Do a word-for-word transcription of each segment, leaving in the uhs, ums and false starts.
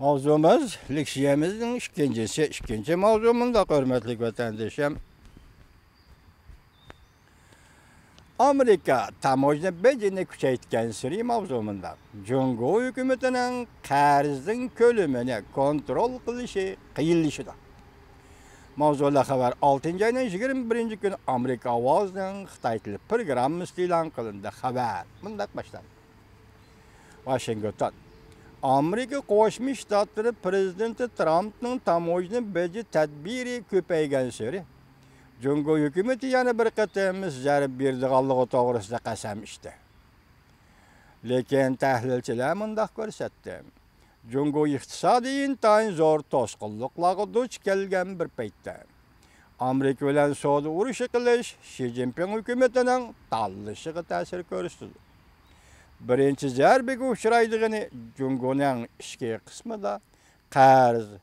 ماۋزۇمىز، لېكسىيەمىزنىڭ ئىككىنچىسى، ئىككىنچى ماۋزۇ مۇنداق، ھۆرمەتلىك ۋەتەندىشىم. ئامېرىكا تاموژنا بېجىنى كۈچەيتكەنسېرى ماۋزۇ مۇنداق، جۇڭگو ھۆكۈمىتىنىڭ قەرزنىڭ كۆلىمىنى كونترول قىلىشى قىيىنلىشىدۇ. ماۋزۇلۇق خەۋەر ئالتىنچى ئاينىڭ يىگىرمە بىرىنچى كۈنى ئامېرىكا ئاۋازىنىڭ خىتاي تىلى پروگراممىسىدا ئېلان قىلىندى. خەۋەر مۇنداق باشلاندى. ۋاشىنگتون. ئامېرىكا قوشما شتاتلىرى پىرېزىدېنتى ترامپنىڭ تاموژنا بېجى تەدبىرى كۆپەيگەنسېرى، جۇڭگو ھۆكۈمىتى يەنە بىر قېتىم زەربە بېرىدىغانلىقى توغرىسىدا قەسەم ئىچتى. لېكىن تەھلىلچىلەر مۇنداق كۆرسەتتى، جۇڭگو ئىقتىسادى ئىنتايىن زور توسقۇنلۇقلارغا دۇچ كەلگەن بىر پەيتتە، ئامېرىكا بىلەن سودا ئۇرۇشى قىلىش شى جىنپىڭ ھۆكۈمىتىنىڭ تاللىشىغا تەسىر كۆرسىتىدۇ. بىرىنچى زەربىگە ئۇچرايدىغىنى جۇڭگونىڭ ئىچكى قىسمىدا قەرز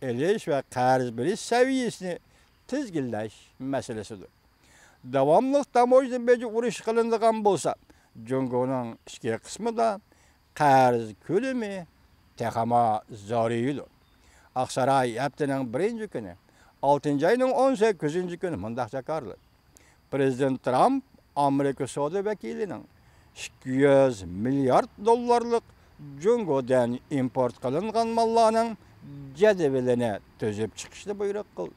ئېلىش ۋە قەرز بېرىش سەۋىيەسىنى تىزگىنلەش مەسىلىسىدۇر. داۋاملىق تاموژنا بېجى ئۇرۇشى قىلىنىدىغان بولسا، جۇڭگونىڭ ئىچكى قىسمىدا قەرز كۆلىمى تېخىمۇ زورىيىدۇ. ئاقساراي ھەپتىنىڭ بىرىنچى كۈنى، ئالتىنچى ئاينىڭ ئون سەككىزىنچى كۈنى مۇنداق جاكارلىدى. پىرېزىدېنت ترامپ ئامېرىكا سودا ۋەكىلىنىڭ ئىككى يۈز مىليارد دوللارلىق جۇڭگودىن ئىمپورت قىلىنغان ماللارنىڭ جەدۋىلىنى تۈزۈپ چىقىشنى بۇيرۇق قىلدى.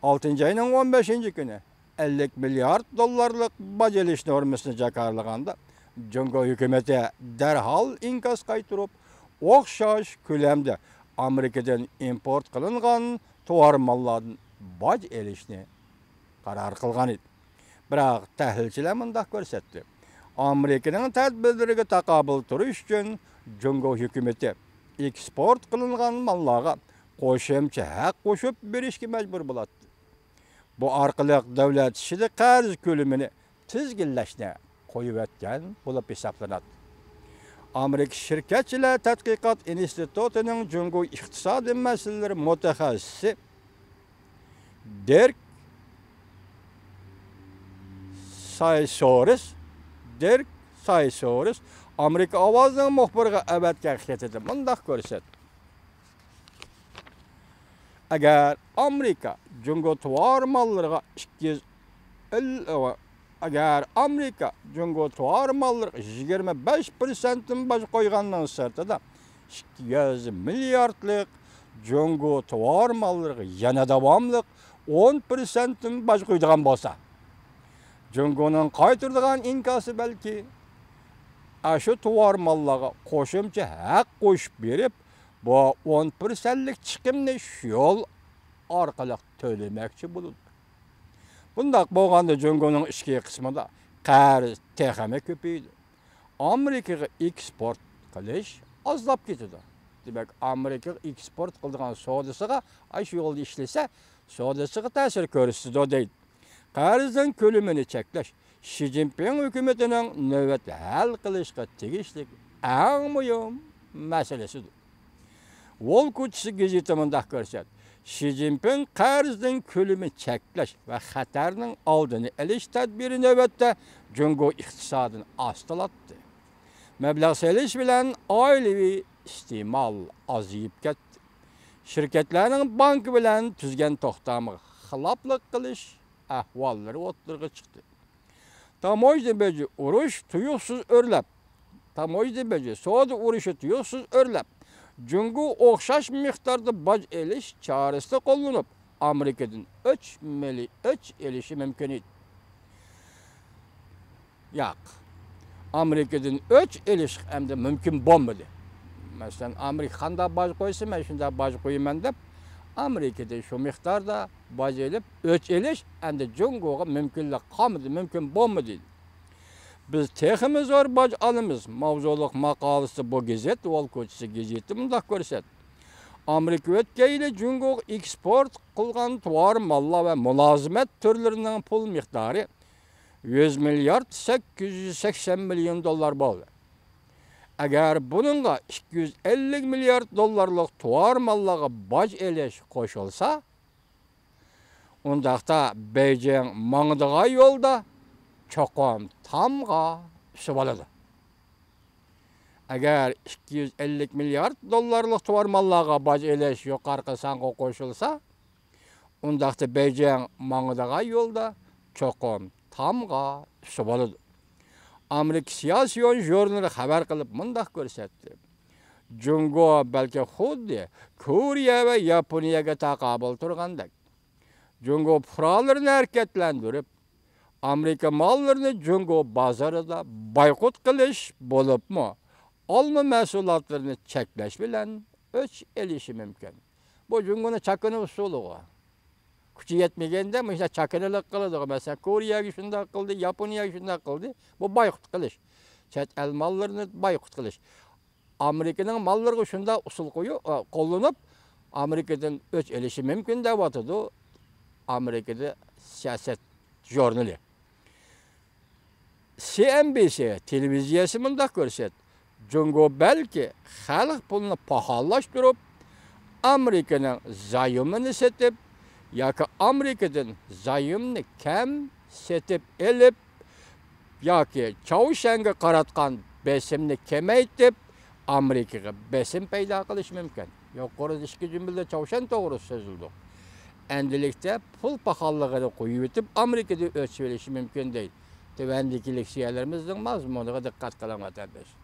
ئالتىنچى ئاينىڭ ئون بەشىنچى كۈنى ئەللىك مىليارد دوللارلىق باج ئېلىش نورمىسىنى جاكارلىغاندا، جۇڭگو ھۆكۈمىتى دەرھال ئىنكاس قايتۇرۇپ، ئوخشاش كۆلەمدە ئامېرىكىدىن ئىمپورت قىلىنغان تاۋار ماللاردىن باج ئېلىشنى قارار قىلغان ئىدى. بىراق، تەھلىلچىلەر مۇنداق كۆرسەتتى، ئامېرىكىنىڭ تەدبىرلىرىگە تاقابىل تۇرۇش ئۈچۈن، جۇڭگو ھۆكۈمىتى ئېكسپورت قىلىنغان ماللارغا قوشۇمچە ھەق قوشۇپ بېرىشكە مەجبۇر بولاتتى. بۇ ئارقىلىق دۆلەت ئىچىدە قەرز كۆلىمىنى تىزگىنلەشنى قويۇۋەتكەن بولۇپ ھېسابلىناتتى. ئامېرىكا شىركەتچىلەر تەتقىقات ئىنستىتۇتىنىڭ جۇڭگو ئىقتىسادىي مەسىلىلىرى مۇتەخەسسىسى دېرك سايسورىس، دېرك سايسورىس ئامېرىكا ئاۋازىنىڭ مۇخبىرىغا ئەۋەتكەن خېتىدە مۇنداق كۆرسەتتى. ئەگەر ئامېرىكا جۇڭگو تاۋار ماللىرىغا ئىككى يۈز ئەللىك، ئەگەر ئامېرىكا جۇڭگو تاۋار ماللىرىغا يىگىرمە بەش پىرسەنتتىن باج قويغاننىڭ سىرتىدا، ئىككى يۈز مىلياردلىق جۇڭگو تاۋار ماللىرىغا يەنە داۋاملىق ئون پىرسەنتتىن باج قويىدىغان بولسا، جۇڭگونىڭ قايتۇرىدىغان ئىنكاسى بەلكى ئاشۇ تاۋار ماللارغا قوشۇمچە ھەق قوشۇپ بېرىپ، بۇ ئون پىرسەنتلىك چىقىمنى شۇ يول ئارقىلىق تۆلىمەكچى بولىدۇ. بۇنداق بولغاندا جۇڭگونىڭ ئىچكى قىسمىدا قەرز تېخىمۇ كۆپىيىدۇ. ئامېرىكىغا ئېكسپورت قىلىش ئازلاپ كېتىدۇ. دېمەك، ئامېرىكىغا ئېكسپورت قىلىدىغان سودىسىغا ئاشۇ يولدا ئىشلىسە، سودىسىغا تەسىر كۆرسىتىدۇ، دەيدۇ. قەرزنىڭ كۆلىمىنى چەكلەش شى جىنپىڭ ھۆكۈمىتىنىڭ نۆۋەتتە ھەل قىلىشقا تېگىشلىك ئەڭ مۇھىم مەسىلىسىدۇر. ۋول كوچىسى گېزىتى مۇنداق كۆرسەت، شى جىنپىڭ قەرزنىڭ كۆلىمى چەكلەش ۋە خەتەرنىڭ ئالدىنى ئېلىش تەدبىرى نۆۋەتتە جۇڭگو ئىقتىسادىنى ئاستىلاتتى. مەبلەغ سېلىش بىلەن ئائىلىۋى ئىستېمال ئازىيىپ كەتتى. شىركەتلەرنىڭ بانكا بىلەن تۈزگەن توختامىغا خىلاپلىق قىلىش ئەھۋاللىرى ئوتتۇرىغا چىقتى. تاموژنا بېجى ئۇرۇش تۇيۇقسىز ئۆرلەپ، تاموژنا بېجى سودا ئۇرۇشى تۇيۇقسىز ئۆرلەپ، جۇڭگو ئوخشاش مىقداردا باج ئېلىش چارىسىنى قوللىنىپ، ئامېرىكىدىن ئۆچ مېلى ئۆچ ئېلىشى مۇمكىن ئىدى. ياق. ئامېرىكىدىن ئۆچ ئېلىش ئەمدى مۇمكىن بولمىدى. مەسىلەن، ئامېرىكا قانداق باج قويسا، مەن شۇنداق باج قويىمەن دەپ، ئامېرىكىدىن شۇ مىقداردا باج ئېلىپ، ئۆچ ئېلىش ئەمدى جۇڭگوغا مۇمكىنلىك قالمىدى، مۇمكىن بولمىدى. بىز تېخىمۇ زور باج ئالىمىز ماۋزۇلۇق ماقالىسىدە بۇ گېزىت، ۋول كوچىسى گېزىتى مۇنداق كۆرسەتتى. ئامېرىكا ئۆتكەن يىلى جۇڭگوغا ئېكسپورت قىلغان تاۋار ماللار ۋە مۇلازىمەت تۈرلىرىنىڭ پۇل مىقدارى يۈز مىليارد سەككىز يۈز سەكسەن مىليون دوللار بولدى. ئەگەر بۇنىڭغا ئىككى يۈز ئەللىك مىليارد دوللارلىق تاۋار ماللارغا باج ئېلىش قوشۇلسا، ئۇنداقتا بېيجىڭ ماڭىدىغان يولدا چوقۇم تامغا ئۈسۈۋالىدۇ. ئەگەر ئىككى يۈز ئەللىك مىليارد دوللارلىق تۇۋار ماللارغا باج ئېلىش يۇقىرىقى سانغا قوشۇلسا، ئۇنداقتا بېيجىڭ ماڭىدىغان يولدا چوقۇم تامغا ئۈستى بولىدۇ. ئامېرىكا سىياسىيون ژۇرنىلى خەۋەر قىلىپ مۇنداق كۆرسەتتى: جۇڭگو بەلكى خۇددى كورېيە ۋە ياپونىيەگە تاقابىل تۇرغاندەك، جۇڭگو پۇقرالىرىنى ھەرىكەتلەندۈرۈپ، ئامېرىكا ماللىرىنى جۇڭگو بازىرىدا بايقۇت قىلىش، بولۇپمۇ ئالما مەھسۇلاتلىرىنى چەكلەش بىلەن ئۆچ ئېلىشى مۇمكىن. بۇ جۇڭگونىڭ چاكىنا ئۇسۇلىغۇ. كۈچى يەتمىگەندە مۇشۇنداق چاكىنىلىق قىلىدىغۇ. مەسىلەن، كورېيەگە شۇنداق قىلدى، ياپونىيەگە شۇنداق قىلدى. بۇ بايقۇت قىلىش. چەت ئەل ماللىرىنى بايقۇت قىلىش. ئامېرىكىنىڭ ماللىرىغا شۇنداق ئۇسۇل قويۇ-، ئا، قوللىنىپ، ئامېرىكىدىن ئۆچ ئېلىشى مۇمكىن دەۋاتىدۇ ئامېرىكىدا سىياسەت ژۇرنىلى. سى ئېن بى سى تېلېۋىزىيەسى مۇنداق كۆرسەت، جۇڭگو بەلكى خەلق پۇلىنى پاخاللاشتۇرۇپ، ئامېرىكىنىڭ زايومىنى سېتىپ ياكى ئامېرىكىدىن زايومنى كەم سېتىپ ئېلىپ، ياكى چاۋشيەنگە قاراتقان بېسىمنى كېمەيتىپ، ئامېرىكىغا بېسىم پەيدا قىلىشى مۇمكىن. يۇقىرىدا ئىككى جۈملىدە چاۋشيەن توغرىسىدا سۆزلىدۇق. ئەمدىلىكتە پۇل پاخاللىقىنى قويۇۋېتىپ، ئامېرىكىدا ئۆچ ئېلىشى مۇمكىن دەيدۇ. تۆۋەندىكى لېكسىيەلىرىمىزنىڭ مەزمۇنىغا دىققەت قىلىڭ، ۋەتەنداش.